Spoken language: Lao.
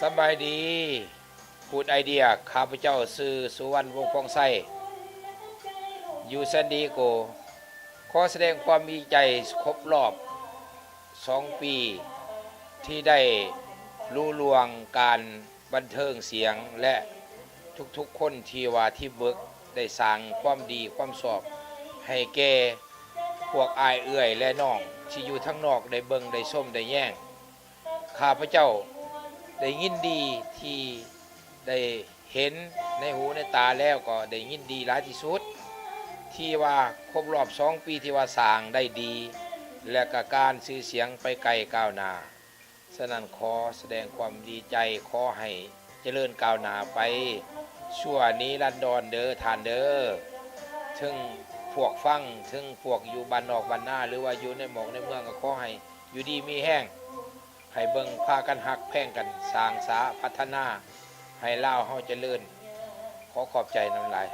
ສະບາຍດີ Good Idea. ຂ້າພະເຈົ້າຊື່ ສຸວັນ ວົງພອງໄຊ ຢູ່ San Diego. ຂໍສະແດງຄວາມດີໃຈຄົບຮອບສອງປີ ທີ່ໄດ້ລຸລ່ວງການບັນເທີງສຽງ ແລະ ທຸກໆຄົນທີ່ວ່າທີມເວີກ ໄດ້ສ້າງຄວາມດີຄວາມຊອບໃຫ້ແກ່ພວກອ້າຍເອື້ອຍ ແລະ ນ້ອງທີ່ຢູ່ທາງນອກໄດ້ເບິ່ງໄດ້ຊົມໄດ້ແຍງ. ຂ້າພະເຈົ້າໄດ້ຍິນດີທີ່ໄດ້ເຫັນໃນຫູໃນຕາແລ້ວ ກໍໄດ້ຍິນດີຫຼາຍທີ່ສຸດ ທີ່ວ່າຄົບຮອບສອງປີທີ່ວ່າສ້າງໄດ້ດີ ແລະ ກະການຊື່ສຽງໄປໄກກ້າວໜ້າ. ສະນັ້ນຂໍສະແດງຄວາມດີໃຈ ຂໍໃຫ້ຈະເລີນກ້າວໜ້າໄປຊົ່ວນິລັນດອນເດີທ່ານເດີ. ເຖິງພວກຟັງ ເຖິງພວກຢູ່ບ້ານນອກບ້ານນາ ຫຼືວ່າຢູ່ໃນໝອກໃນເມືອງ ກໍຂໍໃຫ້ຢູ່ດີມີແຮງ ໃຫ້ເບິ່ງພາກັນຮັກແພງກັນ ສ້າງສາພັດທະນາໃຫ້ລາວເຮົາຈະເລີນ. ຂໍຂອບໃຈນຳຫຼາຍ.